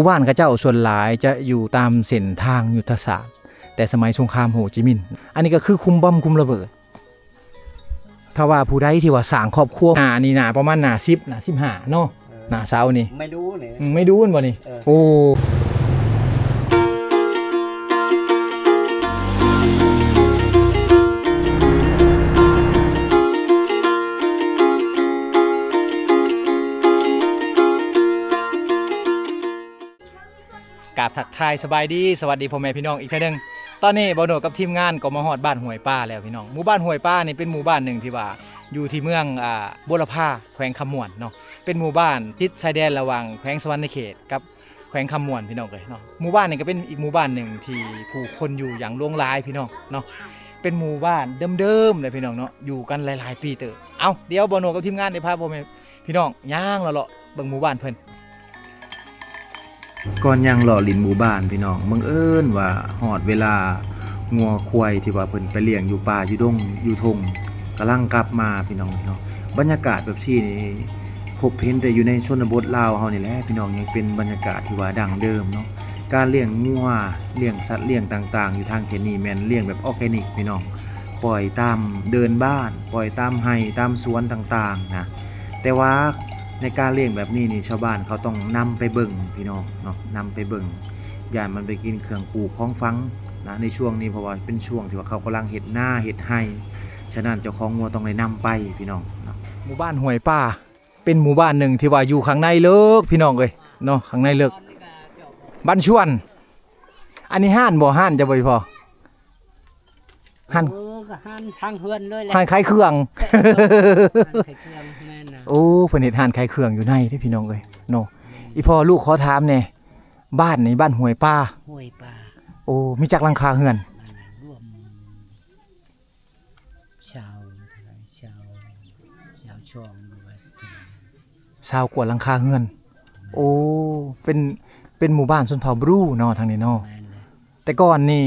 ໝູ່ບ້ານເຂົາເຈົ້າສ່ວນຫຼາຍຈະຢູ່ຕາມເສັ້ນທາງຍຸດທະສາດ ແຕ່ສະໄໝສົງຄາມໂຮຈິມິນ. ອັນນີ້ກໍຄືຄຸມບອມຄຸມລະເບີດ. ຖ້າວ່າຜູ້ໃດທີ່ວ່າສ້າງຄອບຄົວ ໜ້ານີ້ໜ້າປະມານໜ້າສິບ ໜ້າສິບຫ້າເນາະ ເອີ ໜ້າເສົານີ້ ໄມ້ດູນີ້ ອືມ ໄມ້ດູນບໍ່ນີ້? ເອີ ໂອ້ ກາບທັກທາຍສະບາຍດີ ສະຫວັດດີພໍ່ແມ່ພີ່ນ້ອງອີກເທື່ອໜຶ່ງ. ຕອນນີ້ບ່າວໂນດກັບທີມງານກໍມາຮອດບ້ານຫ້ວຍປາແລ້ວພີ່ນ້ອງ. ໝູ່ບ້ານຫ້ວຍປານີ້ເປັນໝູ່ບ້ານໜຶ່ງທີ່ວ່າຢູ່ທີ່ເມືອງ ອ່າ ບົວລະພາ ແຂວງຄຳມ່ວນເນາະ. ເປັນໝູ່ບ້ານຕິດຊາຍແດນລະຫວ່າງແຂວງສະຫວັນນະເຂດກັບແຂວງຄຳມ່ວນພີ່ນ້ອງເອີຍເນາະ. ໝູ່ບ້ານນີ້ກໍເປັນອີກໝູ່ບ້ານໜຶ່ງທີ່ຜູ້ຄົນຢູ່ຢ່າງຫຼວງຫຼາຍພີ່ນ້ອງເນາະ. ເປັນໝູ່ບ້ານເດີມໆເລີຍພີ່ນ້ອງເນາະ ຢູ່ກັນຫຼາຍໆປີເຕີບ. ເອົ້າ ດຽວບ່າວໂນດກັບທີມງານໄດ້ພາພໍ່ແມ່ ພີ່ນ້ອງຍ່າງເລາະໆເບິ່ງໝູ່ບ້ານເພິ່ນ. ກ່ອນຍ່າງເລາະຫຼິ້ນໝູ່ບ້ານພີ່ນ້ອງ ບັງເອີນວ່າຮອດເວລາງົວຄວາຍທີ່ວ່າເພິ່ນໄປລ້ຽງຢູ່ປ່າຢູ່ດົງຢູ່ທົ່ງ ກຳລັງກັບມາພີ່ນ້ອງເນາະ. ບັນຍາກາດແບບຊີ້ນີ້ ພົບເຫັນແຕ່ຢູ່ໃນຊົນນະບົດລາວເຮົານີ້ແຫຼະພີ່ນ້ອງ ຍັງເປັນບັນຍາກາດທີ່ວ່າດັ້ງເດີມເນາະ. ການລ້ຽງງົວ ລ້ຽງສັດລ້ຽງຕ່າງໆ ຢູ່ທາງເຂດນີ້ແມ່ນລ້ຽງແບບອອແກນິກພີ່ນ້ອງ ປ່ອຍຕາມເດີ່ນບ້ານ ປ່ອຍຕາມໄຮ່ຕາມສວນຕ່າງໆນະ. ແຕ່ວ່າໃນການລ້ຽງແບບນີ້ນີ້ ຊາວບ້ານເຂົາຕ້ອງນຳໄປເບິ່ງພີ່ນ້ອງເນາະ ນຳໄປເບິ່ງ ຢ້ານມັນໄປກິນເຄື່ອງປູກຂອງຝັງນະ ໃນຊ່ວງນີ້ ເພາະວ່າເປັນຊ່ວງທີ່ວ່າເຂົາກຳລັງເຮັດນາເຮັດໄຮ່. ສະນັ້ນເຈົ້າຂອງງົວຕ້ອງໄດ້ນຳໄປພີ່ນ້ອງເນາະ. ໝູ່ບ້ານຫ້ວຍປາ ເປັນໝູ່ບ້ານໜຶ່ງທີ່ວ່າຢູ່ຂ້າງໃນເລິກພີ່ນ້ອງເອີຍເນາະ ຂ້າງໃນເລິກ. ບ້ານຊວນ ອັນນີ້ຮ້ານບໍ່? ຮ້ານເຈົ້າບໍ່ອີ່ພໍ່? ຮ້ານ ເອີ ກໍຮ້ານທາງເຮືອນເລີຍແຫຼະ ຮ້ານຂາຍເຄື່ອງ ເອີ ຮ້ານຂາຍເຄື່ອງ ແມ່ນນະ. ໂອ້ ເພິ່ນເຮັດຮ້ານຂາຍເຄື່ອງຢູ່ໃນເດ້ພີ່ນ້ອງເອີຍເນາະ. ອີ່ພໍ່ ລູກຂໍຖາມແດ່ ບ້ານນີ້ບ້ານຫ້ວຍປາ ຫ້ວຍປາ ໂອ້ ມີຈັກຫຼັງຄາເຮືອນ? ມັນລວມ ຊາວເທົ່າໃດ ຊາວ ຊາວສອງ ຫຼືວ່າເທົ່າໃດ ຊາວກວ່າຫຼັງຄາເຮືອນ. ໂອ້ ເປັນ ເປັນໝູ່ບ້ານຊົນເຜົ່າບຣູເນາະ ທາງນີ້ເນາະ. ແມ່ນແຫຼະ. ແຕ່ກ່ອນນີ້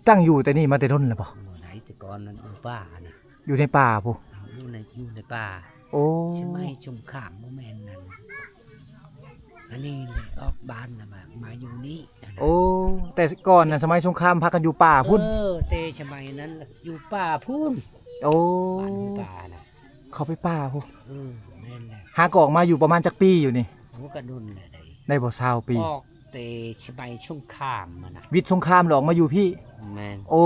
ຕັ້ງຢູ່ແຕ່ນີ້ມາແຕ່ດົນແລ້ວບໍ່? ບໍ່ໄດ້ ແຕ່ກ່ອນນັ້ນຢູ່ປ່ານະ ຢູ່ໃນປ່າພຸ້ນ ຢູ່ໃນ ຢູ່ໃນປ່າ. ໂອ້ ສະໄໝສົງຄາມບໍ່ແມ່ນນັ້ນ ອັນນີ້ແຫຼະ ອອກບ້ານລະມາ ມາຢູ່ນີ້. ໂອ້ ແຕ່ກ່ອນນະ ສະໄໝສົງຄາມພາກັນຢູ່ປ່າພຸ້ນ. ເອີ ແຕ່ສະໄໝນັ້ນຢູ່ປ່າພຸ້ນ. ໂອ້ ບ້ານຢູ່ປ່ານະ ເຂົ້າໄປປ່າພຸ້ນ. ເອີ ແມ່ນແຫຼະ. ຫາກໍອອກມາຢູ່ປະມານຈັກປີຢູ່ນີ້? ໂອ້ ກະດົນແຫຼະ ໄດ້ ໄດ້ບໍ່ ຊາວປີ? ອອກແຕ່ສະໄໝສົງຄາມຫັ້ນນະ ວິດສົງຄາມແລ້ວອອກມາຢູ່ພີ້. ແມ່ນ. ໂອ້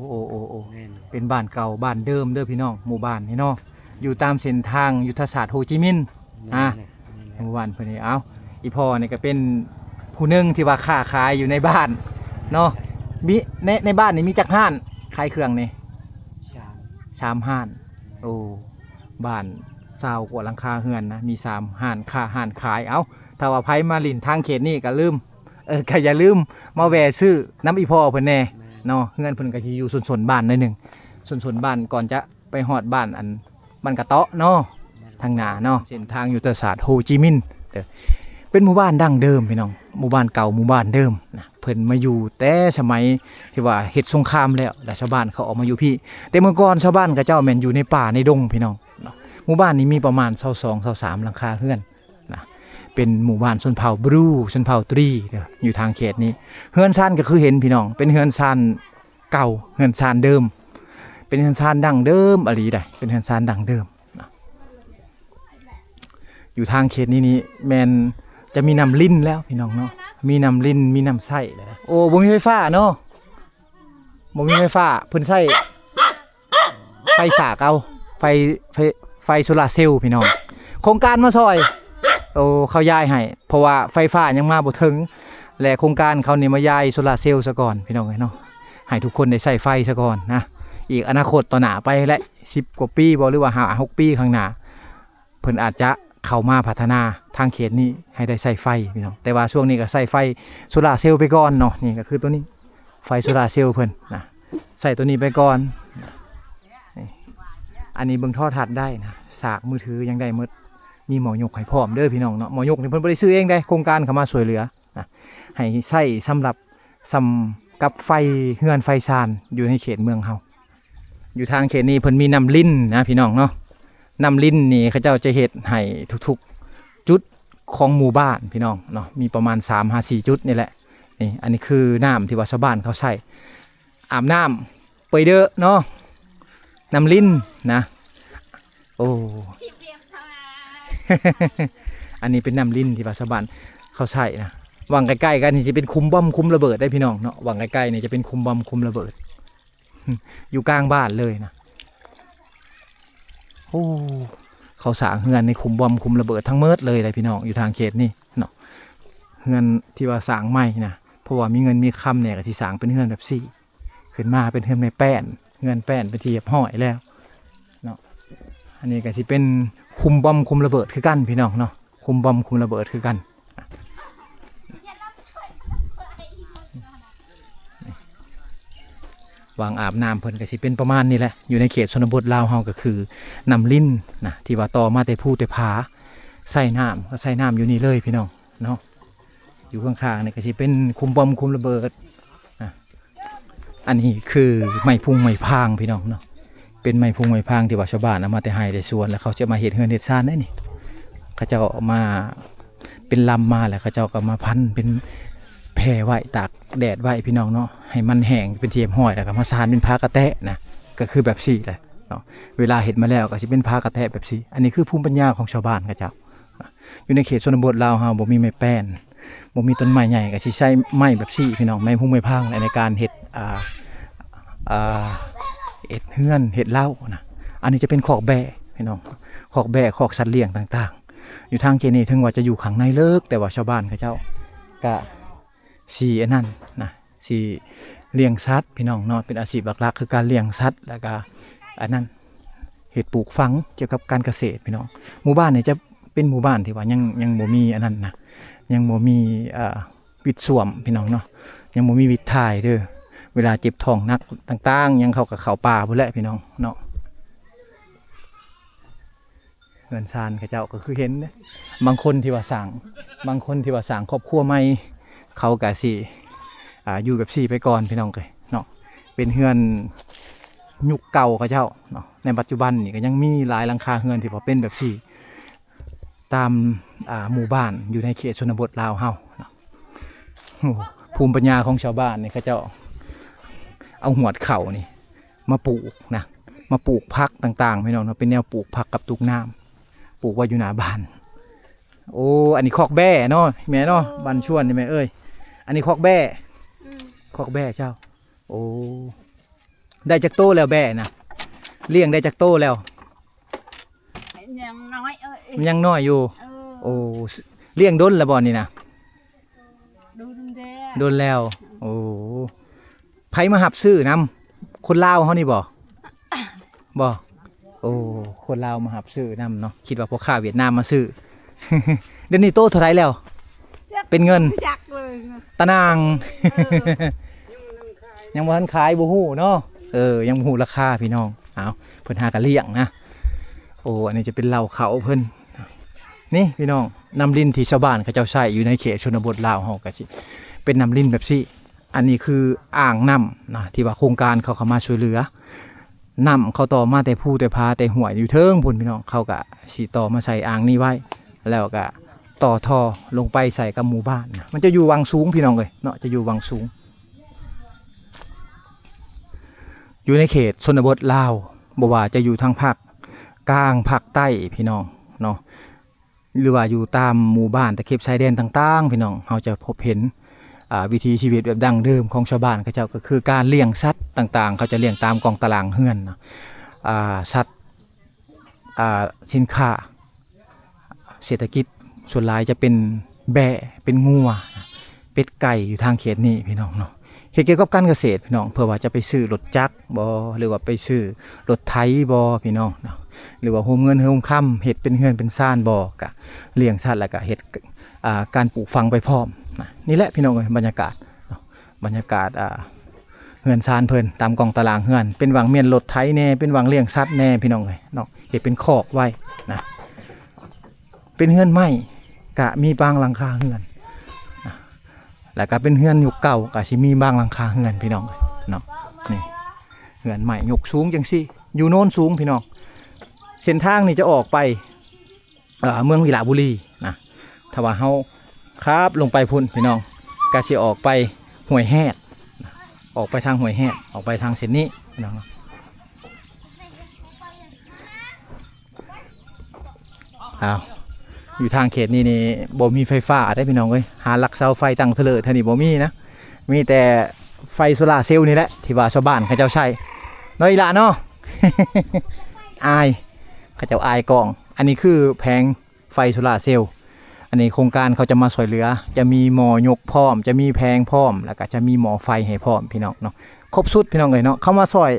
ໂອ້ ໂອ້ ໂອ້ ແມ່ນ. ເປັນບ້ານເກົ່າບ້ານເດີມເດີພີ່ນ້ອງ ໝູ່ບ້ານນີ້ເນາະ ຢູ່ຕາມເສັ້ນທາງຍຸດທະສາດໂຮຈິມິນ. ແມ່ນ ອ່າ ແມ່ນແຫຼະ ໝູ່ບ້ານເພິ່ນນີ້. ເອົ້າ ອີ່ພໍ່ນີ້ກໍເປັນຜູ້ໜຶ່ງທີ່ວ່າຄ້າຂາຍຢູ່ໃນບ້ານເນາະ. ມີ ໃນ ໃນບ້ານນີ້ມີຈັກຮ້ານຂາຍເຄື່ອງນີ້? ສາມ ສາມຮ້ານ. ໂອ້ ບ້ານຊາວກວ່າຫຼັງຄາເຮືອນນະ ມີສາມຮ້ານຄ້າຮ້ານຂາຍ. ເອົ້າ ຖ້າວ່າໃຜມາຫຼິ້ນທາງເຂດນີ້ກໍລືມ ເອີ ກໍຢ່າລືມມາແວ່ຊື້ນຳອີ່ພໍ່ເພິ່ນແດ່ ແມ່ນ ເນາະ. ເຮືອນເພິ່ນກໍຊິຢູ່ຊົນໆບ້ານໜ້ອຍໜຶ່ງ ຊົນໆບ້ານ ກ່ອນຈະໄປຮອດບ້ານ ອັນ ບ້ານກະເຕາະເນາະ ແມ່ນ ທາງໜ້າເນາະ. ເສັ້ນທາງຍຸດທະສາດໂຮຈິມິນ ເປັນໝູ່ບ້ານດັ້ງເດີມພີ່ນ້ອງ ໝູ່ບ້ານເກົ່າ ໝູ່ບ້ານເດີມນະ. ເພິ່ນມາຢູ່ແຕ່ສະໄໝທີ່ວ່າເຮັດສົງຄາມແລ້ວ ແລ້ວຊາວບ້ານເຂົາອອກມາຢູ່ພີ້. ແຕ່ເມື່ອກ່ອນຊາວບ້ານເຂົາເຈົ້າແມ່ນຢູ່ໃນປ່າໃນດົງພີ່ນ້ອງເນາະ. ໝູ່ບ້ານນີ້ມີປະມານຊາວສອງ ຊາວສາມຫຼັງຄາເຮືອນນະ ເປັນໝູ່ບ້ານຊົນເຜົ່າບຣູ ຊົນເຜົ່າຕຣີເດີ ຢູ່ທາງເຂດນີ້. ເຮືອນຊານກໍຄືເຫັນພີ່ນ້ອງ ເປັນເຮືອນຊານເກົ່າ ເຮືອນຊານເດີມ ເປັນເຮືອນຊານດັ້ງເດີມອີ່ຫຼີໃດ໋ ເປັນເຮືອນຊານດັ້ງເດີມນະ. ຢູ່ທາງເຂດນີ້ນີ້ແມ່ນຈະມີນ້ຳລິນແລ້ວພີ່ນ້ອງເນາະ ມີນ້ຳລິນ ມີນ້ຳໃຊ້ແລ້ວ. ໂອ້ ບໍ່ມີໄຟຟ້າເນາະ ບໍ່ມີໄຟຟ້າ ເພິ່ນໃຊ້ໄຟສາກເອົາ ໄຟ ໄຟ ໄຟໂຊລາເຊວພີ່ນ້ອງ. ໂຄງການມາຊ່ອຍ ໂອ້ ເຂົາຢາຍໃຫ້ ເພາະວ່າໄຟຟ້າຍັງມາບໍ່ເຖິງ ແລະ ໂຄງການເຂົານີ້ມາຢາຍໂຊລາເຊວຊະກ່ອນພີ່ນ້ອງເອີຍເນາະ ໃຫ້ທຸກຄົນໄດ້ໃຊ້ໄຟຊະກ່ອນນະ. ອີກອະນາຄົດຕໍ່ໜ້າໄປແຫຼະ ສິບກວ່າປີບໍ່ ຫຼືວ່າຫ້າຫົກປີຂ້າງໜ້າ ເພິ່ນອາດຈະເຂົ້າມາພັດທະນາທາງເຂດນີ້ໃຫ້ໄດ້ໃຊ້ໄຟພີ່ນ້ອງ. ແຕ່ວ່າຊ່ວງນີ້ກໍໃຊ້ໄຟໂຊລາເຊວໄປກ່ອນເນາະ. ນີ້ກໍຄືໂຕນີ້ ໄຟໂຊລາເຊວເພິ່ນນະ ໃຊ້ໂຕນີ້ໄປກ່ອນ. ນີ້ ອັນນີ້ເບິ່ງໂທລະທັດໄດ້ນະ ສາກມືຖືຍັງໄດ້ໝົດ ມີໝໍ້ຍົກໃຫ້ພ້ອມເດີພີ່ນ້ອງເນາະ. ໝໍ້ຍົກນີ້ເພິ່ນບໍ່ໄດ້ຊື້ເອງເດ້ ໂຄງການເຂົ້າມາຊ່ວຍເຫຼືອນະ ໃຫ້ໃຊ້ສຳລັບ ສ່ຳກັບໄຟເຮືອນໄຟຊານຢູ່ໃນເຂດເມືອງເຮົາ. ຢູ່ທາງເຂດນີ້ເພິ່ນມີນ້ຳລິນນະພີ່ນ້ອງເນາະ. ນ້ຳລິນນີ້ເຂົາເຈົ້າຈະເຮັດໃຫ້ທຸກໆຈຸດ ຂອງໝູ່ບ້ານພີ່ນ້ອງເນາະ ມີປະມານສາມຫາສີ່ຈຸດນີ້ແຫຼະ. ນີ້ ອັນນີ້ຄືນ້ຳທີ່ວ່າຊາວບ້ານເຂົາໃຊ້ອາບນ້ຳ ເປີຍເດີເນາະ ນ້ຳລິນນະ. ໂອ້ ອັນນີ້ເປັນນ້ຳລິນທີ່ວ່າຊາວບ້ານເຂົາໃຊ້ນະ. ຫວ່າງໃກ້ໆກັນນີ້ຊິເປັນຂຸມບອມຂຸມລະເບີດເດ້ພີ່ນ້ອງເນາະ ຫວ່າງໃກ້ໆນີ້ຈະເປັນຂຸມບອມຂຸມລະເບີດ ຢູ່ກາງບ້ານເລີຍນະ. ໂອ້ ເຂົາສ້າງເຮືອນໃນຂຸມບອມຂຸມລະເບີດທັງໝົດເລີຍເດ້ພີ່ນ້ອງ ຢູ່ທາງເຂດນີ້ເນາະ. ເຮືອນທີ່ວ່າສ້າງໃໝ່ນະ ເພາະວ່າມີເງິນມີຄຳແດ່ ກໍຊິສ້າງເປັນເຮືອນແບບຊີ້ ຂຶ້ນມາເປັນເຮືອນໄມ້ແປ້ນ ເຮືອນແປ້ນເປັນທີ່ຮຽບຮ້ອຍແລ້ວເນາະ. ອັນນີ້ກໍຊິເປັນຂຸມບອມຂຸມລະເບີດຄືກັນພີ່ນ້ອງເນາະ ຂຸມບອມຂຸມລະເບີດຄືກັນ. ຫວ່າງອາບນ້ຳເພິ່ນກໍຊິເປັນປະມານນີ້ແຫຼະ. ຢູ່ໃນເຂດຊົນນະບົດລາວເຮົາກໍຄືນ້ຳລິນນະ ທີ່ວ່າຕໍ່ມາແຕ່ພູແຕ່ຜາ ໃຊ້ນ້ຳ ກໍໃຊ້ນ້ຳຢູ່ນີ້ເລີຍພີ່ນ້ອງເນາະ. ຢູ່ຂ້າງໆນີ້ກໍຊິເປັນຂຸມບອມຂຸມລະເບີດນະ. ອັນນີ້ຄືໄມ້ພຸງໄມ້ພາງພີ່ນ້ອງເນາະ ເປັນໄມ້ພຸງໄມ້ພາງທີ່ວ່າຊາວບ້ານເອົາມາແຕ່ໄຮ່ແຕ່ສວນ ແລ້ວເຂົາຈະມາເຮັດເຮືອນເຮັດຊານໄດ້ນີ້. ເຂົາເຈົ້າເອົາມາເປັນລຳມາ ແລ້ວເຂົາເຈົ້າກໍມາພັນເປັນແຜ່ໄວ້ ຕາກແດດໄວ້ພີ່ນ້ອງເນາະ ໃຫ້ມັນແຫ້ງເປັນທີ່ຮຽບຮ້ອຍ ແລ້ວກໍມາສານເປັນຜາກະແຕະນະ ກໍຄືແບບຊີ້ແຫຼະເນາະ. ເວລາເຮັດມາແລ້ວກໍຊິເປັນຜາກະແຕະແບບຊີ້. ອັນນີ້ຄືພູມປັນຍາຂອງຊາວບ້ານເຂົາເຈົ້າ. ຢູ່ໃນເຂດຊົນນະບົດລາວເຮົາບໍ່ມີໄມ້ແປ້ນ ບໍ່ມີຕົ້ນໄມ້ໃຫຍ່ ກໍຊິໃຊ້ໄມ້ແບບຊີ້ພີ່ນ້ອງ ໄມ້ພຸງໄມ້ພາງໃນການເຮັດ ອ່າ ອ່າ ເຮັດເຮືອນເຮັດເລົ້ານະ. ອັນນີ້ຈະເປັນຄອກແບ້ພີ່ນ້ອງ ຄອກແບ້ ຄອກສັດລ້ຽງຕ່າງໆ. ຢູ່ທາງເຂດນີ້ເຖິງວ່າຈະຢູ່ຂ້າງໃນເລິກ ແຕ່ວ່າຊາວບ້ານເຂົາເຈົ້າກະຊິອັນນັ້ນນະ ຊິລ້ຽງສັດພີ່ນ້ອງເນາະ ເປັນອາຊີບຫຼັກໆ ຄືການລ້ຽງສັດ ແລ້ວກະອັນນັ້ນ ເຮັດປູກຝັງກ່ຽວກັບການກະເສດພີ່ນ້ອງ. ໝູ່ບ້ານນີ້ຈະເປັນໝູ່ບ້ານທີ່ວ່າຍັງ ຍັງບໍ່ມີອັນນັ້ນນະ ຍັງບໍ່ມີ ອ່າ ວິດສ້ວມພີ່ນ້ອງເນາະ ຍັງບໍ່ມີວິດຖ່າຍເດີ. ເວລາເຈັບທ້ອງໜັກຕ່າງໆ ຍັງເຂົາກໍເຂົ້າປ່າພຸ້ນແຫຼະພີ່ນ້ອງເນາະ. ເຮືອນຊານເຂົາເຈົ້າກໍຄືເຫັນເດ້ ບາງຄົນທີ່ວ່າສ້າງ ບາງຄົນທີ່ວ່າສ້າງຄອບຄົວໃໝ່ ເຂົາກໍຊິ ອ່າ ຢູ່ແບບຊີ້ໄປກ່ອນພີ່ນ້ອງເອີຍເນາະ. ເປັນເຮືອນຍຸກເກົ່າເຂົາເຈົ້າເນາະ. ໃນປັດຈຸບັນນີ້ກໍຍັງມີຫຼາຍຫຼັງຄາເຮືອນທີ່ວ່າເປັນແບບຊີ້ ຕາມ ອ່າ ໝູ່ບ້ານຢູ່ໃນເຂດຊົນນະບົດລາວເຮົາເນາະ. ໂອ້ ພູມປັນຍາຂອງຊາວບ້ານນີ້ ເຂົາເຈົ້າເອົາຫວດເຂົ້ານີ້ມາປູກນະ ມາປູກຜັກຕ່າງໆ ພີ່ນ້ອງເນາະ ເປັນແນວປູກຜັກກັບຕຸກນ້ຳ ປູກໄວ້ຢູ່ໜ້າບ້ານ. ໂອ້ ອັນນີ້ຄອກແບ້ເນາະແມ່ເນາະ ເອີ ບ້ານຊວນນີ້ແມ່ເອີຍ. ອັນນີ້ຄອກແບ້ ອືມ ຄອກແບ້ເຈົ້າ. ໂອ້ ໄດ້ຈັກໂຕແລ້ວແບ້ນະ? ລ້ຽງໄດ້ຈັກໂຕແລ້ວ? ຍັງນ້ອຍ ເອີຍ ມັນຍັງນ້ອຍຢູ່. ເອີ ໂອ້ ລ້ຽງດົນແລ້ວບໍ່ນີ້ນະ? ດົນແລ້ວ ດົນແລ້ວ. ໂອ້ ໃຜມາຮັບຊື້ນຳ? ຄົນລາວເຮົານີ້ບໍ່? ບໍ່. ໂອ້ ຄົນລາວມາຮັບຊື້ນຳເນາະ ຄິດວ່າພໍ່ຄ້າຫວຽດນາມມາຊື້. ດຽວນີ້ໂຕເທົ່າໃດແລ້ວ? ຈັກ ເປັນເງິນ ຈັກເລີຍນະ ຕານາງ. ເອີ ຍັງບໍ່ທັນຂາຍ ບໍ່ຮູ້ເນາະ. ເອີ ຍັງບໍ່ຮູ້ລາຄາພີ່ນ້ອງ. ເອົາ ເພິ່ນຫາກະລ້ຽງນະ. ໂອ້ ອັນນີ້ຈະເປັນເລົ້າເຂົ້າເພິ່ນ ນີ້ພີ່ນ້ອງ. ນ້ຳລິນທີ່ຊາວບ້ານເຂົາເຈົ້າໃຊ້ຢູ່ໃນເຂດຊົນນະບົດລາວເຮົາກໍຊິເປັນນ້ຳລິນແບບຊີ້. ອັນນີ້ຄືອ່າງນ້ຳນະ ທີ່ວ່າໂຄງການເຂົາເຂົ້າມາຊ່ວຍເຫຼືອ. ນ້ຳເຂົາຕໍ່ມາແຕ່ພູແຕ່ຜາແຕ່ຫ້ວຍຢູ່ເທິງພຸ້ນພີ່ນ້ອງ ເຂົາກະຊິຕໍ່ມາໃສ່ອ່າງນີ້ໄວ້ ແລ້ວກະຕໍ່ທໍ່ລົງໄປໃສ່ກັບໝູ່ບ້ານນະ. ມັນຈະຢູ່ວັງສູງພີ່ນ້ອງເອີຍເນາະ ຈະຢູ່ວັງສູງ. ຢູ່ໃນເຂດຊົນນະບົດລາວ ບໍ່ວ່າຈະຢູ່ທາງພາກກາງ ພາກໃຕ້ພີ່ນ້ອງເນາະ ຫຼືວ່າຢູ່ຕາມໝູ່ບ້ານຕະເຂັບຊາຍແດນຕ່າງໆ ພີ່ນ້ອງ ເຮົາຈະພົບເຫັນ ອ່າ ວິຖີຊີວິດແບບດັ້ງເດີມຂອງຊາວບ້ານເຂົາເຈົ້າ ກໍຄືການລ້ຽງສັດຕ່າງໆ ເຂົາຈະລ້ຽງຕາມກອງຕາລາງເຮືອນນະ. ອ່າ ສັດ ອ່າ ສິນຄ້າເສດຖະກິດສ່ວນຫຼາຍຈະເປັນແບ້ ເປັນງົວ ເປັດໄກ່ ຢູ່ທາງເຂດນີ້ພີ່ນ້ອງເນາະ. ເຮັດກ່ຽວກັບການກະເສດພີ່ນ້ອງ ເພື່ອວ່າຈະໄປຊື້ລົດຈັກບໍ ຫຼືວ່າໄປຊື້ລົດໄຖບໍພີ່ນ້ອງເນາະ ຫຼືວ່າໂຮມເງິນໂຮມຄຳ ເຮັດເປັນເຮືອນເປັນຊານບໍ ກະລ້ຽງສັດ ແລ້ວກະເຮັດ ອ່າ ການປູກຝັງໄປພ້ອມນະ. ນີ້ແຫຼະພີ່ນ້ອງເອີຍ ບັນຍາກາດເນາະ ບັນຍາກາດ ອ່າ ເຮືອນຊານເພິ່ນ ຕາມກອງຕາລາງເຮືອນ ເປັນຫວ່າງມ້ຽນລົດໄຖແດ່ ເປັນຫວ່າງລ້ຽງສັດແດ່ພີ່ນ້ອງເອີຍເນາະ ເຮັດເປັນຄອກໄວ້ນະ. ເປັນເຮືອນໄມ້ກະມີບາງຫຼັງຄາເຮືອນນະ ແລ້ວກະເປັນເຮືອນຍຸກເກົ່າກະຊິມີບາງຫຼັງຄາເຮືອນພີ່ນ້ອງເນາະ. ນີ້ເຮືອນໄມ້ຍົກສູງຈັ່ງຊີ້ ຢູ່ໂນນສູງພີ່ນ້ອງ. ເສັ້ນທາງນີ້ຈະອອກໄປ ເອີ ເມືອງວິລະບູລີນະ. ຖ້າວ່າເຮົາຂັບລົງໄປພຸ້ນພີ່ນ້ອງ ກະຊິອອກໄປຫ້ວຍແຮດ ອອກໄປທາງຫ້ວຍແຮດ ອອກໄປທາງເສັ້ນນີ້ພີ່ນ້ອງເນາະ. ອ້າວ ຢູ່ທາງເຂດນີ້ນີ້ບໍ່ມີໄຟຟ້າເດ້ພີ່ນ້ອງເອີຍ ຫາຫຼັກເສົາໄຟຕັ້ງເທີເລີແຖວນີ້ບໍ່ມີນະ ມີແຕ່ໄຟໂຊລາເຊວນີ້ແຫຼະ ທີ່ວ່າຊາວບ້ານເຂົາເຈົ້າໃຊ້ເນາະ ອີ່ຫຼ້າເນາະ. ອາຍ ເຂົາເຈົ້າອາຍກ້ອງ. ອັນນີ້ຄືແຜງ ໄຟໂຊລາເຊວ. ອັນນີ້ໂຄງການເຂົາຈະມາຊ່ວຍເຫຼືອ ຈະມີໝໍ້ຍົກພ້ອມ ຈະມີແຜງພ້ອມ ແລ້ວກໍຈະມີໝໍ້ໄຟໃຫ້ພ້ອມພີ່ນ້ອງເນາະ ຄົບຊຸດພີ່ນ້ອງເອີຍເນາະ. ເຂົາມາຊ່ອຍ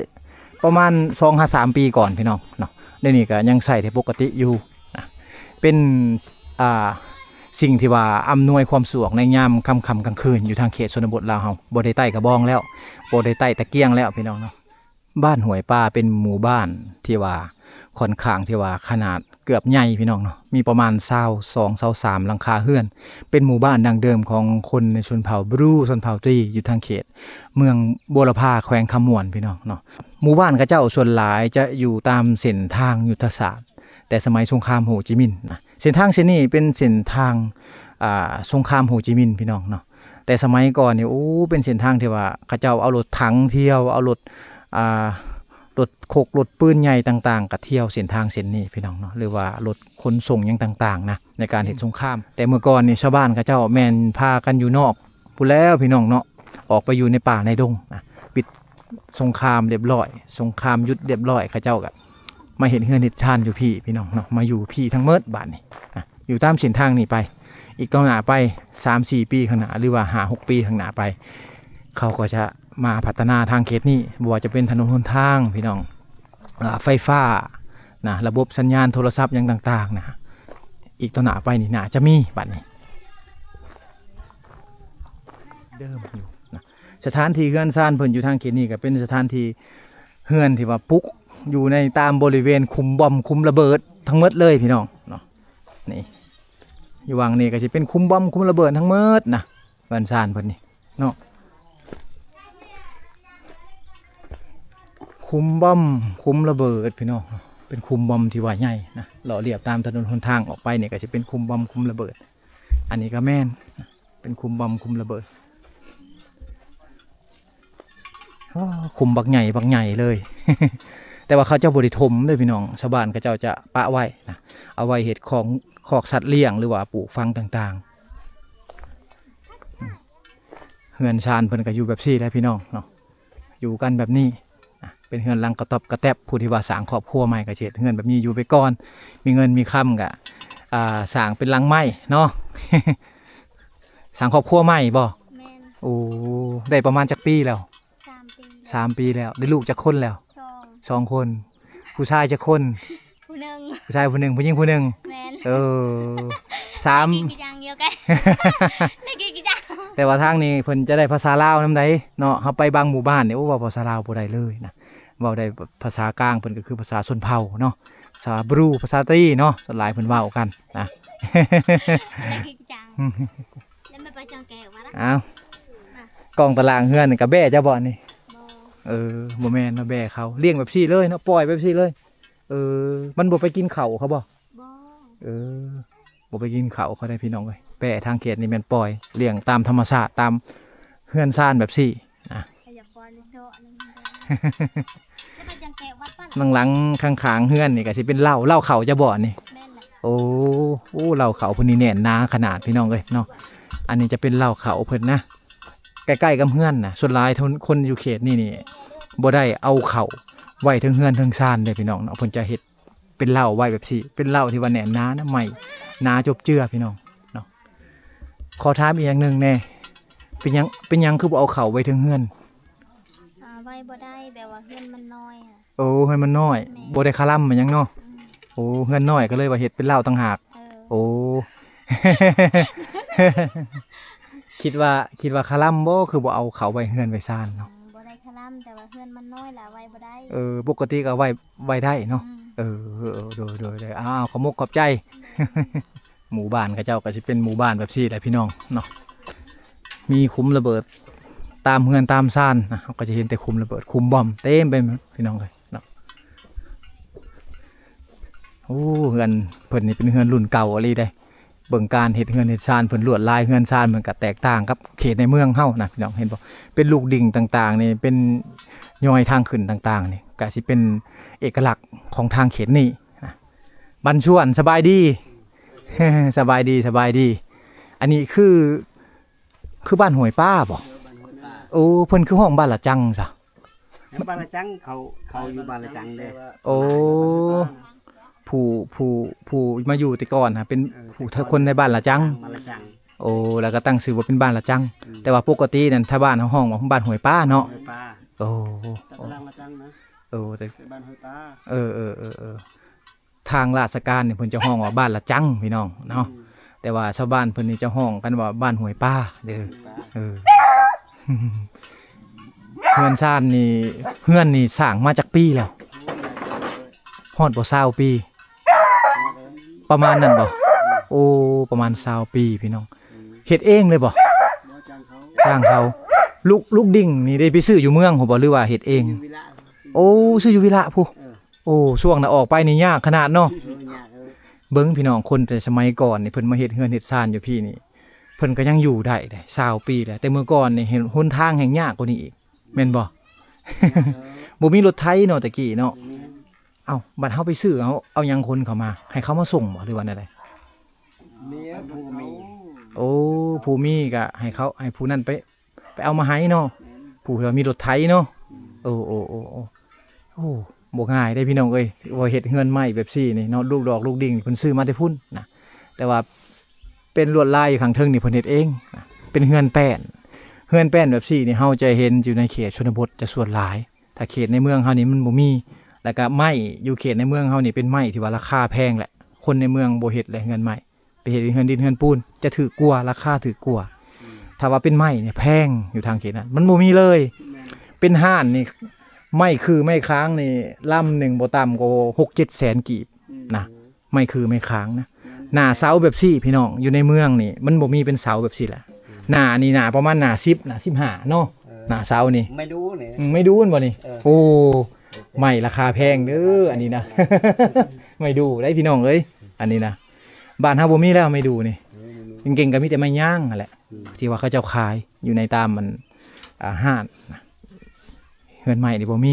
ປະມານສອງຫາສາມປີກ່ອນພີ່ນ້ອງເນາະ ດຽວນີ້ກໍຍັງໃຊ້ໄດ້ປົກກະຕິຢູ່ນະ. ເປັນ ອ່າ ສິ່ງທີ່ວ່າອຳນວຍຄວາມສະດວກໃນຍາມຄ່ຳໆກາງຄືນ ຢູ່ທາງເຂດຊົນນະບົດລາວເຮົາ ບໍ່ໄດ້ໄຕ້ກະບອງແລ້ວ ບໍ່ໄດ້ໄຕ້ຕະກຽງແລ້ວພີ່ນ້ອງເນາະ. ບ້ານຫ້ວຍປ່າເປັນໝູ່ບ້ານທີ່ວ່າຂ້ອນຂ້າງທີ່ວ່າຂະໜາດເກືອບໃຫຍ່ພີ່ນ້ອງເນາະ ມີປະມານຊາວສອງ ຊາວສາມຫຼັງຄາເຮືອນ ເປັນໝູ່ບ້ານດັ້ງເດີມຂອງຄົນໃນຊົນເຜົ່າບຣູ ຊົນເຜົ່າຕີ ຢູ່ທາງເຂດເມືອງບົວລະພາ ແຂວງຄຳມ່ວນພີ່ນ້ອງເນາະ. ໝູ່ບ້ານເຂົາເຈົ້າສ່ວນຫຼາຍຈະຢູ່ຕາມເສັ້ນທາງຍຸດທະສາດ ແຕ່ສະໄໝສົງຄາມໂຮຈິມິນນະ. ເສັ້ນທາງເສັ້ນນີ້ເປັນເສັ້ນທາງ ອ່າ ສົງຄາມໂຮຈິມິນພີ່ນ້ອງເນາະ. ແຕ່ສະໄໝກ່ອນນີ້ ໂອ້ ເປັນເສັ້ນທາງທີ່ວ່າເຂົາເຈົ້າເອົາລົດຖັງທ່ຽວ ເອົາລົດ ອ່າ ລົດຄົກລົດປືນໃຫຍ່ຕ່າງໆ ກໍທ່ຽວເສັ້ນທາງເສັ້ນນີ້ພີ່ນ້ອງເນາະ ຫຼືວ່າລົດຂົນສົ່ງຫຍັງຕ່າງໆນະ ໃນການເຮັດສົງຄາມ. ແຕ່ເມື່ອກ່ອນນີ້ຊາວບ້ານເຂົາເຈົ້າແມ່ນພາກັນຢູ່ນອກພຸ້ນແລ້ວພີ່ນ້ອງເນາະ ອອກໄປຢູ່ໃນປ່າໃນດົງນະ. ປິດສົງຄາມລຽບຮ້ອຍ ສົງຄາມຢຸດລຽບຮ້ອຍ ເຂົາເຈົ້າກໍມາເຮັດເຮືອນເຮັດຊານຢູ່ພີ້ພີ່ນ້ອງເນາະ ມາຢູ່ພີ້ທັງໝົດບາດນີ້ນະ. ຢູ່ຕາມເສັ້ນທາງນີ້ໄປ ອີກຕໍ່ໜ້າໄປ ສາມສີ່ປີຂ້າງໜ້າ ຫຼືວ່າຫ້າຫົກປີຂ້າງໜ້າໄປ ເຂົາກໍຈະມາພັດທະນາທາງເຂດນີ້ ບໍ່ວ່າຈະເປັນຖະໜົນຫົນທາງພີ່ນ້ອງ ອ່າ ໄຟຟ້ານະ ລະບົບສັນຍານໂທລະສັບຫຍັງຕ່າງໆນະ ອີກຕໍ່ໜ້າໄປນີ້ໜ້າຈະມີບາດນີ້ ເດີມຢູ່ນະ. ສະຖານທີ່ເຮືອນຊານເພິ່ນຢູ່ທາງເຂດນີ້ ກໍເປັນສະຖານທີ່ເຮືອນທີ່ວ່າປຸກຢູ່ໃນຕາມບໍລິເວນຂຸມບອມຂຸມລະເບີດທັງໝົດເລີຍພີ່ນ້ອງເນາະ. ນີ້ ຢູ່ຫວ່າງນີ້ກໍຊິເປັນຂຸມບອມຂຸມລະເບີດທັງໝົດນະ ເຮືອນຊານເພິ່ນນີ້ເນາະ. ຂຸມບອມຂຸມລະເບີດພີ່ນ້ອງ ເປັນຂຸມບອມທີ່ວ່າໃຫຍ່ນະ ເລາະລຽບຕາມຖະໜົນຫົນທາງອອກໄປນີ້ກໍຊິເປັນຂຸມບອມຂຸມລະເບີດ. ອັນນີ້ກໍແມ່ນ ເປັນຂຸມບອມຂຸມລະເບີດ. ໂອ້ ຂຸມບັກໃຫຍ່ ບັກໃຫຍ່ເລີຍ ແຕ່ວ່າເຂົາເຈົ້າບໍ່ໄດ້ຖົມເດີ້ພີ່ນ້ອງ ຊາວບ້ານເຂົາເຈົ້າຈະປະໄວ້ນະ ເອົາໄວ້ເຮັດຂອງ ຄອກສັດລ້ຽງ ຫຼືວ່າປູກຝັງຕ່າງໆ. ເຮືອນຊານເພິ່ນກໍຢູ່ແບບຊີ້ແຫຼະພີ່ນ້ອງເນາະ ຢູ່ກັນແບບນີ້ນະ ເປັນເຮືອນຫຼັງກະຕອບກະແຕັບ. ຜູ້ທີ່ວ່າສ້າງຄອບຄົວໃໝ່ກໍຊິເຮັດເຮືອນແບບນີ້ຢູ່ໄປກ່ອນ ມີເງິນມີຄຳກໍ ອ່າ ສ້າງເປັນຫຼັງໄມ້ເນາະ. ສ້າງຄອບຄົວໃໝ່ບໍ່? ແມ່ນ. ໂອ້ ໄດ້ປະມານຈັກປີແລ້ວ? ສາມປີ. ສາມປີແລ້ວ. ໄດ້ລູກຈັກຄົນແລ້ວ? ສອງ. ສອງຄົນ. ຜູ້ຊາຍຈັກຄົນ? ຜູ້ໜຶ່ງ. ຜູ້ຊາຍຜູ້ໜຶ່ງ ຜູ້ຍິງຜູ້ໜຶ່ງ. ແມ່ນ. ເອີ ສາມ ກິນກິນຈັງດຽວກັນ ແລະກິນກິນຈັງ. ແຕ່ວ່າທາງນີ້ເພິ່ນຈະໄດ້ພາສາລາວນຳໃດເນາະ ເຮົາໄປບາງໝູ່ບ້ານນີ້ ໂອ້ ເວົ້າພາສາລາວບໍ່ໄດ້ເລີຍນະ ເວົ້າໄດ້ພາສາກາງ ເພິ່ນກໍຄືພາສາຊົນເຜົ່າເນາະ ພາສາບຣູ ພາສາຕີເນາະ ສ່ວນຫຼາຍເພິ່ນເວົ້າກັນນະ. ແລະກິນຈັງ ແລ້ວແມ່ໄປຈັງແກວວ່າລະ. ອ້າວ ກ້ອງຕາລ່າງເຮືອນນີ້ກະແບ້ເຈົ້າບໍ່ນີ້? ບໍ່. ເອີ ບໍ່ແມ່ນເນາະ ແບ້ເຂົາ ລ້ຽງແບບຊີ້ເລີຍເນາະ ປ່ອຍແບບຊີ້ເລີຍ. ເອີ ມັນບໍ່ໄປກິນເຂົ້າເຂົາບໍ່? ບໍ່. ເອີ ບໍ່ໄປກິນເຂົ້າເຂົາໄດ໋ພີ່ນ້ອງເອີຍ. ແປ້ທາງເຂດນີ້ແມ່ນປ່ອຍລ້ຽງຕາມທຳມະຊາດ ຕາມເຮືອນຊານແບບຊີ້ນະ. ແລ້ວໄປຈັງແກະວັດປະ ຫຼັງໆຂ້າງໆເຮືອນນີ້ກໍຊິເປັນເລົ້າ ເລົ້າເຂົ້າເຈົ້າບໍ່ນີ້? ແມ່ນແຫຼະ. ໂອ້ ໂອ້ ເລົ້າເຂົ້າເພິ່ນນີ້ແໜ້ນໜາຂະໜາດພີ່ນ້ອງເອີຍເນາະ. ອັນນີ້ຈະເປັນເລົ້າເຂົ້າເພິ່ນນະ ໃກ້ໆກັບເຮືອນນະ. ສ່ວນຫຼາຍຄົນ ຄົນຢູ່ເຂດນີ້ນີ້ບໍ່ໄດ້ເອົາເຂົ້າໄວ້ເທິງເຮືອນເທິງຊານເດ້ພີ່ນ້ອງເນາະ ເພິ່ນຈະເຮັດ ເປັນເລົ້າໄວ້ແບບຊີ້ ເປັນເລົ້າທີ່ວ່າແໜ້ນໜານະ ໄມ້ໜາຈົບເຈືອພີ່ນ້ອງເນາະ. ຂໍຖາມອີກຢ່າງໜຶ່ງແດ່ ເປັນຫຍັງ ເປັນຫຍັງຄືບໍ່ເອົາເຂົ້າໄວ້ເທິງເຮືອນ? ອ່າ ໄວ້ບໍ່ໄດ້ ແບບວ່າເຮືອນມັນນ້ອຍອະ. ໂອ້ ເຮືອນມັນນ້ອຍ. ແມ່ນ. ບໍ່ໄດ້ຄາລຳຫຍັງເນາະ. ອືມ. ໂອ້ ເຮືອນນ້ອຍກໍເລີຍວ່າເຮັດເປັນເລົ້າຕ່າງຫາກ. ເອີ. ໂອ້ ຄິດວ່າ ຄິດວ່າຄາລຳບໍ່ ຄືບໍ່ເອົາເຂົ້າໄວ້ເຮືອນໄວ້ຊານເນາະ? ອືມ ບໍ່ໄດ້ຄາລຳ ແຕ່ວ່າເຮືອນມັນນ້ອຍລະໄວ້ບໍ່ໄດ້. ເອີ ປົກກະຕິກໍໄວ້ ໄວ້ໄດ້ເນາະ. ອືມ. ເອີ ເອີ ໂດຍ ໂດຍ ໂດຍ ອ້າວ ຂອບມຸກຂອບໃຈ. ໂດຍ. ໝູ່ບ້ານເຂົາເຈົ້າກໍຊິເປັນໝູ່ບ້ານແບບຊີ້ແຫຼະພີ່ນ້ອງເນາະ ມີຂຸມລະເບີດຕາມເຮືອນຕາມຊານນະ ເຮົາກໍຈະເຫັນແຕ່ຂຸມລະເບີດ ຂຸມບອມເຕັມໄປໝົດພີ່ນ້ອງເອີຍເນາະ. ໂອ້ ເຮືອນເພິ່ນນີ້ເປັນເຮືອນລຸ້ນເກົ່າອີ່ຫຼີເດ້ ເບິ່ງການເຮັດເຮືອນເຮັດຊານເພິ່ນ ລວດລາຍເຮືອນຊານເພິ່ນກໍແຕກຕ່າງກັບເຂດໃນເມືອງເຮົານະ ພີ່ນ້ອງເຫັນບໍ່? ເປັນລູກດິງຕ່າງໆນີ້ ເປັນຍ້ອຍທາງຂຶ້ນຕ່າງໆນີ້ ກໍຊິເປັນເອກະລັກຂອງທາງເຂດນີ້ນະ. ບັນຊວນ ສະບາຍດີ ສະບາຍດີ ສະບາຍດີ. ອັນນີ້ຄື ຄືບ້ານຫ້ວຍປາບໍ? ໂອ້ ເພິ່ນຄືຮ້ອງບ້ານລະຈັງຊະ? ບ້ານລະຈັງ ເຂົາ ເຂົາຢູ່ບ້ານລະຈັງເດ້. ໂອ້ ຜູ້ ຜູ້ ຜູ້ມາຢູ່ແຕ່ກ່ອນຫາເປັນ ເອີ ຜູ້ ແຕ່ກ່ອນ ຄົນໃນບ້ານລະຈັງ. ບ້ານລະຈັງ. ໂອ້ ແລ້ວກໍຕັ້ງຊື່ວ່າເປັນບ້ານລະຈັງ. ອືມ ແຕ່ວ່າປົກກະຕິນັ້ນ ຊາວບ້ານເຮົາຮ້ອງວ່າບ້ານຫ້ວຍປາເນາະ. ຫ້ວຍປາ. ໂອ້ ແຕ່ກຳລັງລະຈັງນະ. ໂອ້ ແຕ່ ແຕ່ບ້ານຫ້ວຍປາ. ເອີ ເອີ ເອີ ເອີ. ທາງລາຊະການນີ້ເພິ່ນຈະຮ້ອງວ່າບ້ານລະຈັງ ພີ່ນ້ອງເນາະ. ອືມ ແຕ່ວ່າຊາວບ້ານເພິ່ນນີ້ຈະຮ້ອງກັນວ່າບ້ານຫ້ວຍປາເດີ. ຫ້ວຍປາ. ເອີ ເຮືອນຊານນີ້ ເຮືອນນີ້ສ້າງມາຈັກປີແລ້ວ? ຮອດບໍ່ ຊາວປີ ປະມານນັ້ນບໍ່? ໂອ້ ປະມານຊາວປີ ພີ່ນ້ອງ. ອືມ ເຮັດເອງເລີຍບໍ່? ບໍ່ ຈ້າງເຂົາ ຈ້າງເຂົາ. ລູກ ລູກດິງນີ້ໄດ້ໄປຊື້ຢູ່ເມືອງພຸ້ນບໍ່ ຫຼືວ່າເຮັດເອງ? ຢູ່ວິລະ. ໂອ້ ຊື້ຢູ່ວິລະພຸ້ນ. ເອີ ໂອ້ ຊ່ວງນະອອກໄປນີ້ຍາກຂະໜາດເນາະ. ໂອ້ຍ ຍາກເອີຍ. ເບິ່ງພີ່ນ້ອງ ຄົນແຕ່ສະໄໝກ່ອນນີ້ ເພິ່ນມາເຮັດເຮືອນເຮັດຊານຢູ່ພີ້ນີ້ ເພິ່ນກໍຍັງຢູ່ໄດ້ເດ້ ຊາວປີແລ້ວ. ແຕ່ເມື່ອກ່ອນນີ້ເຫັນຫົນທາງແຮ່ງຍາກກວ່ານີ້ອີກ ແມ່ນບໍ່? ຍາກເອີຍ. ບໍ່ມີລົດໄຖເນາະ ແຕ່ກີ້ເນາະ. ບໍ່ມີ. ເອົ້າ ບັດເຮົາໄປຊື້ ເຮົາເອົາຫຍັງຂົນເຂົ້າມາ? ໃຫ້ເຂົາມາສົ່ງບໍ່ ຫຼືວ່າແນວໃດ? ເມຍຜູ້ມີ. ໂອ້ ຜູ້ມີກໍໃຫ້ເຂົາ ໃຫ້ຜູ້ນັ້ນໄປ ໄປເອົາມາໃຫ້ເນາະ. ແມ່ນ. ຜູ້ທີ່ວ່າມີລົດໄຖເນາະ. ອືມ ໂອ້ ໂອ້ ໂອ້ ໂອ້ ໂອ້ ບໍ່ງ່າຍເດ້ພີ່ນ້ອງເອີຍ ວ່າເຮັດເຮືອນໄມ້ແບບຊີ້ນີ້ເນາະ. ລູກດອກລູກດິງເພິ່ນຊື້ມາແຕ່ພຸ້ນນະ ແຕ່ວ່າເປັນລວດລາຍຂ້າງເທິງນີ້ເພິ່ນເຮັດເອງນະ ເປັນເຮືອນແປ້ນ. ເຮືອນແປ້ນແບບຊີ້ນີ້ ເຮົາຈະເຫັນຢູ່ໃນເຂດຊົນນະບົດຈະສ່ວນຫຼາຍ. ຖ້າເຂດໃນເມືອງເຮົານີ້ມັນບໍ່ມີ ແລ້ວກະໄມ້ຢູ່ເຂດໃນເມືອງເຮົານີ້ເປັນໄມ້ທີ່ວ່າລາຄາແພງແຫຼະ ຄົນໃນເມືອງບໍ່ເຮັດແຫຼະເຮືອນໄມ້. ໄປເຮັດເຮືອນດິນເຮືອນປູນຈະຖືກກວ່າ ລາຄາຖືກກວ່າ. ອືມ ຖ້າວ່າເປັນໄມ້ນີ້ແພງຢູ່ທາງເຂດນັ້ນ ມັນບໍ່ມີເລີຍ. ແມ່ນ. ເປັນຮ້ານນີ້ ໄມ້ຄືໄມ້ຄ້າງນີ້ ລຳໜຶ່ງບໍ່ຕ່ຳກວ່າຫົກເຈັດແສນກີບ. ອືມ ນະ ໄມ້ຄືໄມ້ຄ້າງນະ. ແມ່ນ. ໜ້າເສົາແບບຊີ້ພີ່ນ້ອງ ຢູ່ໃນເມືອງນີ້ມັນບໍ່ມີເປັນເສົາແບບຊີ້ແຫຼະ. ອືມ ໜ້ານີ້ໜ້າປະມານໜ້າສິບ ໜ້າສິບຫ້າເນາະ. ເອີ ໜ້າເສົານີ້ ໄມ້ດູນີ້. ອືມ ໄມ້ດູນບໍ່ນີ້? ເອີ ໂອ້ ໄມ້ລາຄາແພງເດີອັນນີ້ນະ. ໄມ້ດູໄດ໋ພີ່ນ້ອງເອີຍ ອັນນີ້ນະ. ບ້ານເຮົາບໍ່ມີແລ້ວໄມ້ດູນີ້. ເອີ ບໍ່ມີ. ເກັ່ງໆກໍມີແຕ່ໄມ້ຍາງຫັ້ນແຫຼະ. ອືມ ທີ່ວ່າເຂົາເຈົ້າຂາຍຢູ່ໃນຕາມອັນ ອ່າ ຮ້ານນະ. ເຮືອນໄມ້ນີ້ບໍ່ມີ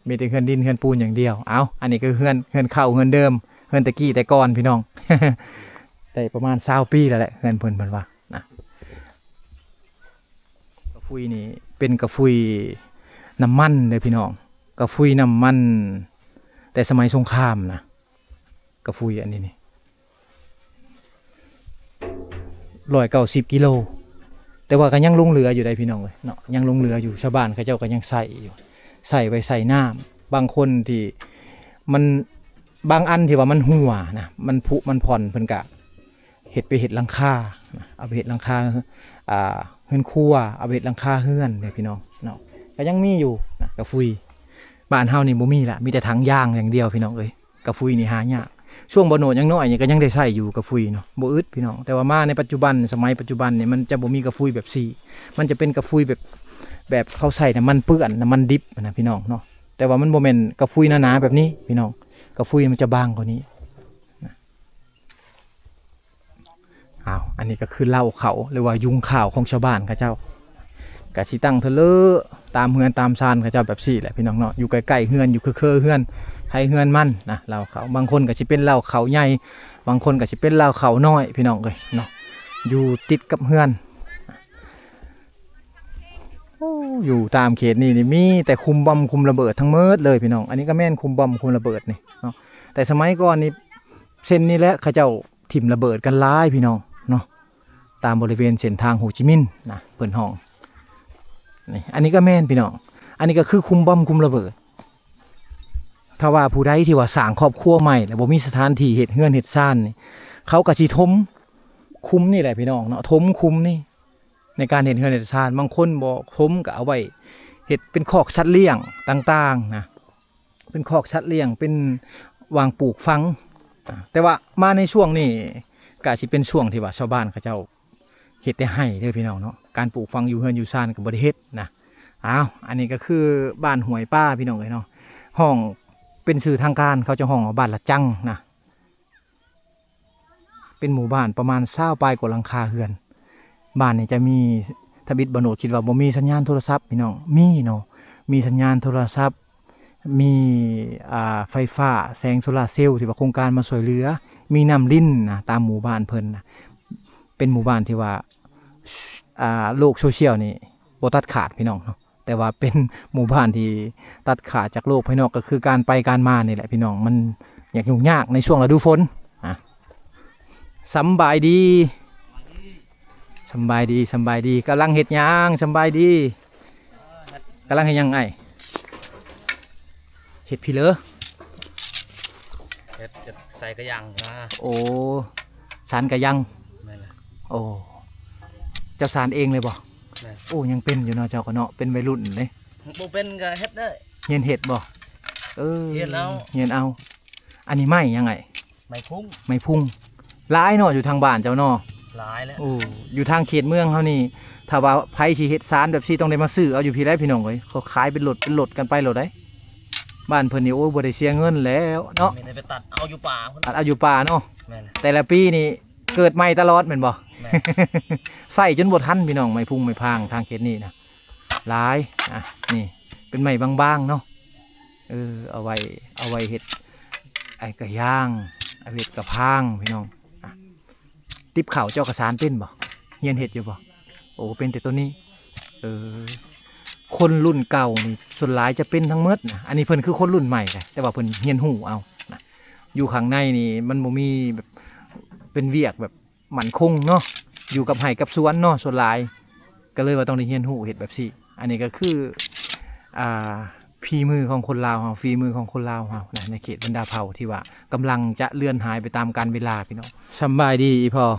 ມີແຕ່ເຮືອນດິນເຮືອນປູນຢ່າງດຽວ. ເອົ້າ ອັນນີ້ກໍເຮືອນ ເຮືອນເກົ່າເຮືອນເດີມ ເຮືອນແຕ່ກີ້ແຕ່ກ່ອນພີ່ນ້ອງ. ໄດ້ປະມານຊາວປີແລ້ວແຫຼະ ເຮືອນເພິ່ນ ເພິ່ນວ່ານະ. ກະຟຸຍນີ້ເປັນກະຟຸຍນ້ຳມັນເດີພີ່ນ້ອງ ກະຟຸຍນ້ຳມັນແຕ່ສະໄໝສົງຄາມນະ. ກະຟຸຍອັນນີ້ນີ້ ຮ້ອຍເກົ້າສິບກິໂລ ແຕ່ວ່າກໍຍັງຫຼົງເຫຼືອຢູ່ໄດ໋ພີ່ນ້ອງເອີຍເນາະ ຍັງຫຼົງເຫຼືອຢູ່. ຊາວບ້ານເຂົາເຈົ້າກໍຍັງໃຊ້ຢູ່ ໃຊ້ໄວ້ໃສ່ນ້ຳ. ບາງຄົນທີ່ມັນ ບາງອັນທີ່ວ່າມັນຮົ່ວນະ ມັນຜຸມັນຜ່ອນ ເພິ່ນກະເຮັດໄປເຮັດຫຼັງຄານະ ເອົາໄປເຮັດຫຼັງຄາ ອ່າ ເຮືອນຄົວ ເອົາໄປເຮັດຫຼັງຄາເຮືອນເດ້ພີ່ນ້ອງເນາະ. ກໍຍັງມີຢູ່ນະ ກະຟຸຍ. ບ້ານເຮົານີ້ບໍ່ມີລະ ມີແຕ່ຖັງຢາງຢ່າງດຽວພີ່ນ້ອງເອີຍ. ກະຟຸຍນີ້ຫາຍາກ. ຊ່ວງບ່າວໂນດຍັງນ້ອຍນີ້ກໍຍັງໄດ້ໃຊ້ຢູ່ກະຟຸຍເນາະ ບໍ່ອຶດພີ່ນ້ອງ. ແຕ່ວ່າມາໃນປັດຈຸບັນ ສະໄໝປັດຈຸບັນນີ້ ມັນຈະບໍ່ມີກະຟຸຍແບບຊີ້ ມັນຈະເປັນກະຟຸຍແບບ ແບບເຂົາໃສ່ນ້ຳມັນເປື້ອນ ນ້ຳມັນດິບນະພີ່ນ້ອງເນາະ. ແຕ່ວ່າມັນບໍ່ແມ່ນກະຟຸຍໜາໆແບບນີ້ພີ່ນ້ອງ ກະຟຸຍມັນຈະບາງກວ່ານີ້ນະ. ອ້າວ ອັນນີ້ກໍຄືເລົ້າເຂົ້າ ຫຼືວ່າຍຸງຂ້າວຂອງຊາວບ້ານເຂົາເຈົ້າ ກະຊິຕັ້ງເທີເລີຕາມເຮືອນຕາມຊານເຂົາເຈົ້າແບບຊີ້ແຫຼະພີ່ນ້ອງເນາະ. ຢູ່ໃກ້ໆເຮືອນ ຢູ່ເຄີໆເຮືອນ ໃຫ້ເຮືອນມັນນະ ເລົ້າເຂົ້າ. ບາງຄົນກໍຊິເປັນເລົ້າເຂົ້າໃຫຍ່ ບາງຄົນກໍຊິເປັນເລົ້າເຂົ້ານ້ອຍພີ່ນ້ອງເອີຍເນາະ ຢູ່ຕິດກັບເຮືອນ. ໂອ້ ຢູ່ຕາມເຂດນີ້ນີ້ມີແຕ່ຄຸມບອມຄຸມລະເບີດທັງໝົດເລີຍພີ່ນ້ອງ. ອັນນີ້ກໍແມ່ນຄຸມບອມຄຸມລະເບີດນີ້ເນາະ. ແຕ່ສະໄໝກ່ອນນີ້ ເສັ້ນນີ້ແຫຼະ ເຂົາເຈົ້າຖິ້ມລະເບີດກັນຫຼາຍພີ່ນ້ອງເນາະ ຕາມບໍລິເວນເສັ້ນທາງໂຮຈິມິນນະ ເພິ່ນຮ້ອງນີ້. ອັນນີ້ກໍແມ່ນພີ່ນ້ອງ ອັນນີ້ກໍຄືຄຸມບອມຄຸມລະເບີດ. ຖ້າວ່າຜູ້ໃດທີ່ວ່າສ້າງຄອບຄົວໃໝ່ ແລ້ວບໍ່ມີສະຖານທີ່ເຮັດເຮືອນເຮັດຊານນີ້ ເຂົາກໍຊິຖົມຂຸມນີ້ແຫຼະພີ່ນ້ອງເນາະ ຖົມຂຸມນີ້ ໃນການເຮັດເຮືອນເຮັດຊານ. ບາງຄົນບໍ່ຖົມກໍເອົາໄວ້ເຮັດເປັນຄອກສັດລ້ຽງຕ່າງໆນະ ເປັນຄອກສັດລ້ຽງ ເປັນຫວ່າງປູກຝັງ. ແຕ່ວ່າມາໃນຊ່ວງນີ້ກະຊິເປັນຊ່ວງທີ່ວ່າຊາວບ້ານເຂົາເຈົ້າເຮັດແຕ່ໄຮ່ເດີພີ່ນ້ອງເນາະ ການປູກຝັງຢູ່ເຮືອນຢູ່ຊານກໍບໍ່ໄດ້ເຮັດນະ. ອ້າວ ອັນນີ້ກໍຄືບ້ານຫ້ວຍປາພີ່ນ້ອງເອີຍເນາະ ຮ້ອງເປັນຊື່ທາງການເຂົາຈະຮ້ອງວ່າບ້ານລະຈັງນະ. ປັນໝູ່ບ້ານປະມານຊາວປາຍກວ່າຫຼັງຄາເຮືອນ. ບ້ານນີ້ຈະມີ ທຳອິດບ່າວໂນດຄິດວ່າບໍ່ມີສັນຍານໂທລະສັບພີ່ນ້ອງ, ມີເນາະ ມີສັນຍານໂທລະສັບ ມີ ອ່າ ໄຟຟ້າແສງໂຊລາເຊວທີ່ວ່າໂຄງການມາຊ່ວຍເຫຼືອ, ມີນ້ຳລິນນະ ຕາມໝູ່ບ້ານເພິ່ນນະ. ເປັນໝູ່ບ້ານທີ່ວ່າ ອ່າ ໂລກໂຊຊຽວນີ້ບໍ່ຕັດຂາດພີ່ນ້ອງເນາະ, ແຕ່ວ່າເປັນໝູ່ບ້ານທີ່ຕັດຂາດຈາກໂລກພາຍນອກ ກໍຄືການໄປການມານີ້ແຫຼະພີ່ນ້ອງ, ມັນຢາກຫຍຸ້ງຍາກໃນຊ່ວງລະດູຝົນ. ອ່າ ສຳບາຍດີ ສຳບາຍດີ ສຳບາຍດີ. ກຳລັງເຮັດຫຍັງ? ສຳບາຍດີ. ກຳລັງເຮັດຫຍັງອ້າຍ? ເຮັດພີເລີ? ເຮັດຈະໃສ່ກະຍັງນະ. ໂອ້ ສານກະຍັງ. ແມ່ນລະ. ໂອ້ ເຈົ້າສານເອງເລີຍບໍ່? ແມ່ນ. ໂອ້ ຍັງເປັນຢູ່ເນາະ ເຈົ້າກໍເນາະ ເປັນໄວລຸ້ນເດ້. ບໍ່ເປັນກໍເຮັດໄດ້. ຮຽນເຮັດບໍ່? ເອີ ຮຽນເອົາ ຮຽນເອົາ. ອັນນີ້ໄມ້ຫຍັງອ້າຍ? ໄມ້ພຸ້ງ. ໄມ້ພຸ້ງຫຼາຍເນາະ ຢູ່ທາງບ້ານເຈົ້າເນາະ? ຫຼາຍແລ້ວ. ໂອ້ ຢູ່ທາງເຂດເມືອງເຮົານີ້ ຖ້າວ່າໃຜຊິເຮັດສານແບບຊີ້ ຕ້ອງໄດ້ມາຊື້ເອົາຢູ່ພີ້ໄດ໋ພີ່ນ້ອງເອີຍ, ເຂົາຂາຍເປັນລົດເປັນລົດກັນໄປໂລດໄດ໋. ບ້ານເພິ່ນນີ້ ໂອ້ ບໍ່ໄດ້ເສຍເງິນແລ້ວເນາະ, ມີແຕ່ໄປຕັດເອົາຢູ່ປ່າພຸ້ນ. ຕັດເອົາຢູ່ປ່າເນາະ. ແມ່ນ. ແຕ່ລະປີນີ້ເກີດໃໝ່ຕະຫຼອດແມ່ນບໍ່? ແມ່ນ. ໃຊ້ຈົນບໍ່ທັນພີ່ນ້ອງ ໄມ້ພຸ້ງໄມ້ພາງທາງເຂດນີ້ນະ. ຫຼາຍ. ອ່ະ ນີ້ເປັນໄມ້ບາງໆເນາະ. ເອີ ເອົາໄວ້ ເອົາໄວ້ເຮັດ ໄອ້ກະຢ່າງ ເອົາເຮັດກະພາງພີ່ນ້ອງ. ອ່ະ ຕິບເຂົ້າເຈົ້າກະສານເປັນບໍ່? ຮຽນເຮັດຢູ່ບໍ່? ໂອ້ ເປັນແຕ່ໂຕນີ້. ເອີ ຄົນລຸ້ນເກົ່ານີ້ສ່ວນຫຼາຍຈະເປັນທັງໝົດນະ, ອັນນີ້ເພິ່ນຄືຄົນລຸ້ນໃໝ່ນະ ແຕ່ວ່າເພິ່ນຮຽນຮູ້ເອົານະ. ຢູ່ຂ້າງໃນນີ້ມັນບໍ່ມີແບບເປັນວຽກແບບ ໝັ້ນຄົງເນາະ, ຢູ່ກັບໄຮ່ກັບສວນເນາະ ສ່ວນຫຼາຍ ກໍເລີຍວ່າຕ້ອງໄດ້ຮຽນຮູ້ເຮັດແບບຊີ້. ອັນນີ້ກໍຄື ອ່າ ຝີມືຂອງຄົນລາວເຮົາ ຝີມືຂອງຄົນລາວເຮົານະ ໃນເຂດບັນດາເຜົ່າທີ່ວ່າກຳລັງຈະເລືອນຫາຍໄປຕາມການເວລາພີ່ນ້ອງ. ສຳບາຍດີອີ່ພໍ່. ອ່າ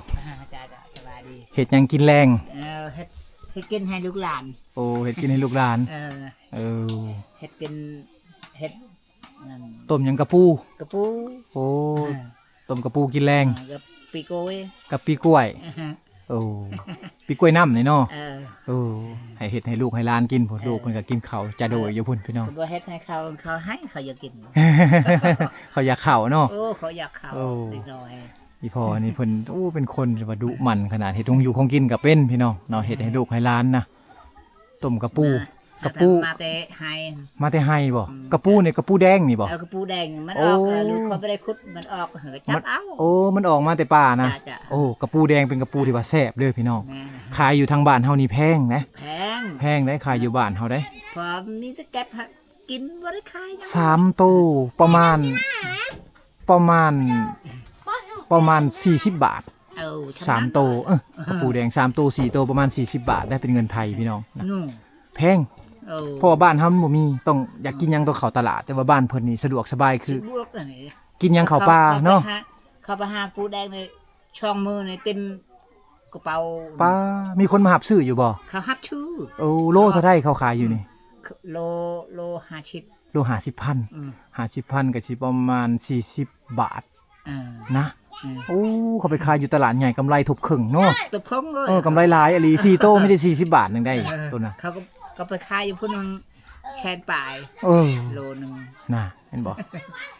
ຈ້າ ສະບາຍດີ. ເຮັດຫຍັງກິນແລງ? ເອີ ເຮັດ ເຮັດກິນໃຫ້ລູກຫຼານ. ໂອ້ ເຮັດກິນໃຫ້ລູກຫຼານ. ເອີ ເອີ ເຮັດກິນ ເຮັດ ຕົ້ມຫຍັງ ກະປູ? ກະປູ. ໂອ້ ເອີ ຕົ້ມກະປູກິນແລງ. ເອີ ກັບປີກລ້ວຍ. ກັບປີກລ້ວຍ. ໂອ້ ປີກລ້ວຍນ້ຳນີ້ເນາະ. ເອີ ໂອ້ ໃຫ້ເຮັດໃຫ້ລູກໃຫ້ຫຼານກິນພຸ້ນ. ເອີ ລູກເພິ່ນກໍກິນເຂົ້າຈະໂດຍຢູ່ພຸ້ນພີ່ນ້ອງ. ເຂົາບໍ່ເຮັດໃຫ້ເຂົາ ເຂົາໃຫ້ເຂົາຢາກກິນ. ເຂົາຢາກເຂົ້າເນາະ. ໂອ້ ເຂົາຢາກເຂົ້າ. ໂອ້ ເດັກນ້ອຍ. ອີ່ພໍ່ນີ້ເພິ່ນ ໂອ້ ເປັນຄົນທີ່ວ່າດຸໝັ່ນຂະໜາດ, ເຮັດຂອງຢູ່ຂອງກິນກໍເປັນພີ່ນ້ອງເນາະ, ເຮັດໃຫ້ລູກໃຫ້ຫຼານນະ. ຕົ້ມກະປູ. ມາ ກະປູ ມາແຕ່ໄຮ່. ມາແຕ່ໄຮ່ບໍ່? ອືມ ກະປູນີ້ກະປູແດງນີ້ບໍ່? ເອີ ກະປູແດງ ມັນອອກ. ໂອ້ ເອີ ລູກເຂົາບໍ່ໄດ້ຂຸດ ມັນອອກ ເຂົາກໍຈັບເອົາ. ມັນ ໂອ້ ມັນອອກມາແຕ່ປ່ານະ. ຈ້າ ໂອ້ ກະປູແດງເປັນກະປູທີ່ວ່າແຊບເດີ້ພີ່ນ້ອງ. ແມ່ນ. ຂາຍຢູ່ທາງບ້ານເຮົານີ້ແພງນະ. ແພງ ແພງເດ້ ຂາຍຢູ່ບ້ານເຮົາເດ້. ເພາະມີແຕ່ເກັບ ກິນ ບໍ່ໄດ້ຂາຍຫຍັງ. ສາມໂຕປະມານ ປະມານ ປະມານສີ່ສິບບາດ. ເອີ ສາມໂຕ. ເອີ ກະປູແດງສາມໂຕ ສີ່ໂຕ ປະມານສີ່ສິບບາດໄດ້ ເປັນເງິນໄທພີ່ນ້ອງນະ. ແພງ. ເອີ ເພາະວ່າບ້ານເຮົາມັນບໍ່ມີ, ຕ້ອງ ຢາກກິນຫຍັງຕ້ອງເຂົ້າຕະຫຼາດ, ແຕ່ວ່າບ້ານເພິ່ນນີ້ສະດວກສະບາຍ ຄື ສະດວກອັນນີ້ ກິນຫຍັງເຂົ້າປ່າເນາະ. ເຂົ້າໄປຫາ ເຂົ້າໄປຫາກະປູແດງນີ້ ສອງມື້ນີ້ເຕັມກະເປົາ. ປ້າ ມີຄົນມາຮັບຊື້ຢູ່ບໍ່? ເຂົາຮັບຊື້. ໂອ້ ໂລເທົ່າໃດເຂົາຂາຍຢູ່ນີ້? ໂລ ໂລຫ້າສິບ. ໂລຫ້າສິບພັນ. ອືມ ຫ້າສິບພັນກໍຊິປະມານສີ່ສິບບາດ. ເອີ ນະ. ເອີ ໂອ້ ເຂົາໄປຂາຍຢູ່ຕະຫຼາດໃຫຍ່ ກຳໄລທົບເຄິ່ງເນາະ. ທົບເຄິ່ງເລີຍ. ເອີ ກຳໄລຫຼາຍອີ່ຫຼີ ສີ່ໂຕມີແຕ່ສີ່ສິບບາດໜຶ່ງໄດ້. ເອີ ໂຕນະ ເຂົາກໍ ກໍໄປຂາຍຢູ່ພຸ້ນ ແສນປາຍ. ເອີ ໂລໜຶ່ງນະ. ເຫັນບໍ່?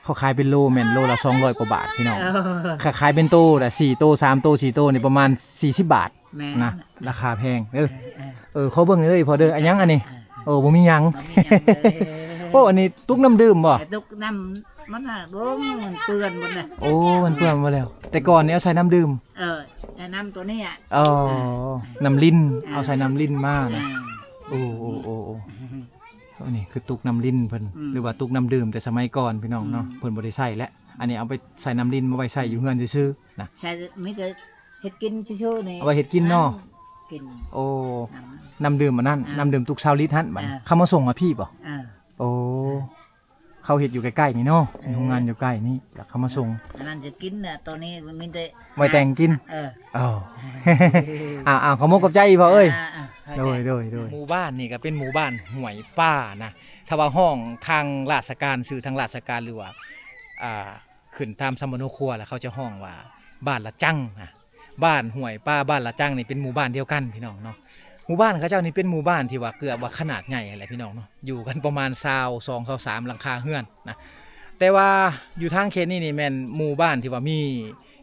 ເຂົາຂາຍເປັນໂລແມ່ນໂລລະສອງຮ້ອຍກວ່າບາດພີ່ນ້ອງ. ເອີ ຂາຍ ຂາຍເປັນໂຕລະ ສີ່ໂຕ ສາມໂຕ ສີ່ໂຕນີ້ປະມານສີ່ສິບບາດ. ແມ່ນ ນະ ລາຄາແພງເດີ້. ເອີ ເອີ ເອີ ຂໍເບິ່ງເດີ້ ພໍເດີ້. ອັນຫຍັງອັນນີ້? ເອີ ໂອ້ ບໍ່ມີຫຍັງ. ບໍ່ມີຫຍັງເລີຍ. ໂອ້ ອັນນີ້ຕຸກນ້ຳດື່ມບໍ່? ຕຸກນ້ຳມັນນະ ບໍ່ ມັນເປື້ອນໝົດນະ. ໂອ້ ມັນເປື້ອນໝົດແລ້ວ. ແຕ່ກ່ອນນີ້ເອົາໃສ່ນ້ຳດື່ມ. ເອີ ໃສ່ນ້ຳໂຕນີ້ອະ. ອໍ ເອີ ນ້ຳລິນ. ເອີ ເອົາໃສ່ນ້ຳລິນມານະ. ເອີ ໂອ້ ໂອ້ ໂອ້ ໂອ້ ອັນນີ້ຄືຕຸກນ້ຳລິນເພິ່ນ ອືມ ຫຼືວ່າຕຸກນ້ຳດື່ມແຕ່ສະໄໝກ່ອນພີ່ນ້ອງເນາະ. ອືມ ເພິ່ນບໍ່ໄດ້ໃຊ້ແລ້ວ. ອັນນີ້ເອົາໄປໃສ່ນ້ຳລິນມາໄວ້ໃຊ້ຢູ່ເຮືອນຊື່ໆນະ. ໃຊ້ ມີແຕ່ເຮັດກິນຊື່ໆນີ້. ເອົາໄວ້ເຮັດກິນເນາະ. ກິນ. ໂອ້ ນ້ຳ ນ້ຳດື່ມອັນນັ້ນ. ເອີ ນ້ຳດື່ມຕຸກຊາວລິດຫັ້ນ. ບັດນີ້ ເອີ ເຂົາມາສົ່ງໃຫ້ພີ່ບໍ່? ເອີ ໂອ້ ເຂົາເຮັດຢູ່ໃກ້ໆນີ້ເນາະ. ເອີ ມີໂຮງງານຢູ່ໃກ້ນີ້ ແລ້ວເຂົາມາສົ່ງ. ອັນນັ້ນຈະກິນນະ ຕອນນີ້ມີແຕ່ ໄວ້ແຕ່ງກິນ. ເອີ ເອົາ ອ່າ ຂອບມຸກຂອບໃຈອີ່ພໍ່ເອີຍ. ອ່າ ອ່າ ໂດຍ ໂດຍ ໂດຍ. ໝູ່ບ້ານນີ້ກໍເປັນໝູ່ບ້ານຫ້ວຍປານະ. ຖ້າວ່າຮ້ອງທາງລາຊະການ ຊື່ທາງລາຊະການ ຫຼືວ່າ ອ່າ ຂຶ້ນຕາມສຳມະໂນຄົວ ແລ້ວເຂົາຈະຮ້ອງວ່າບ້ານລະຈັງນະ. ບ້ານຫ້ວຍປາ ບ້ານລະຈັງນີ້ເປັນໝູ່ບ້ານດຽວກັນພີ່ນ້ອງເນາະ. ໝູ່ບ້ານເຂົາເຈົ້ານີ້ເປັນໝູ່ບ້ານທີ່ວ່າເກືອບວ່າຂະໜາດໃຫຍ່ຫັ້ນແຫຼະພີ່ນ້ອງເນາະ, ຢູ່ກັນປະມານຊາວສອງ ຊາວສາມຫຼັງຄາເຮືອນນະ. ແຕ່ວ່າຢູ່ທາງເຂດນີ້ນີ້ແມ່ນໝູ່ບ້ານທີ່ວ່າມີ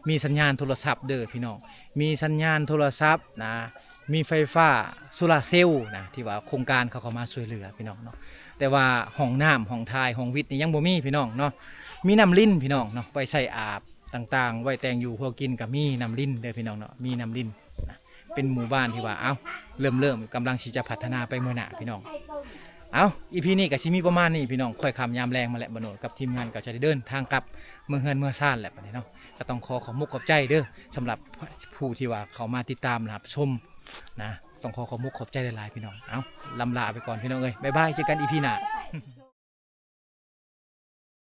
ມີສັນຍານໂທລະສັບເດີພີ່ນ້ອງ ມີສັນຍານໂທລະສັບນະ ມີໄຟຟ້າໂຊລາເຊວນະ ທີ່ວ່າໂຄງການເຂົາເຂົ້າມາຊ່ວຍເຫຼືອພີ່ນ້ອງເນາະ. ແຕ່ວ່າຫ້ອງນ້ຳ ຫ້ອງຖ່າຍ ຫ້ອງວິດນີ້ຍັງບໍ່ມີພີ່ນ້ອງເນາະ. ມີນ້ຳລິນພີ່ນ້ອງເນາະ ໄວ້ໃຊ້ອາບຕ່າງໆ ໄວ້ແຕ່ງຢູ່ຄົວກິນກໍມີນ້ຳລິນເດີພີ່ນ້ອງເນາະ ມີນ້ຳລິນນະ. ເປັນໝູ່ບ້ານທີ່ວ່າ ເອົ້າ ເລີ່ມ ເລີ່ມກຳລັງຊິຈະພັດທະນາໄປເມືອໜ້າພີ່ນ້ອງ. ເອົ້າ ອີພີນີ້ກໍຊິມີປະມານນີ້ພີ່ນ້ອງ ຄ່ອຍຄ່ຳຍາມແລງມາແລ້ວ ບ່າວໂນດກັບທີມງານກໍຈະໄດ້ເດີນທາງກັບເມືອເຮືອນເມືອຊານແລ້ວບັດນີ້ເນາະ. ກໍຕ້ອງຂໍຂອບມຸກຂອບໃຈເດີ ສຳລັບຜູ້ທີ່ວ່າເຂົ້າມາຕິດຕາມຮັບຊົມນະ ຕ້ອງຂໍຂອບມຸກຂອບໃຈຫຼາຍໆພີ່ນ້ອງ. ເອົ້າ ລ່ຳລາໄປກ່ອນພີ່ນ້ອງເອີຍ ບາຍບາຍ ເຈີກັນອີພີໜ້າ.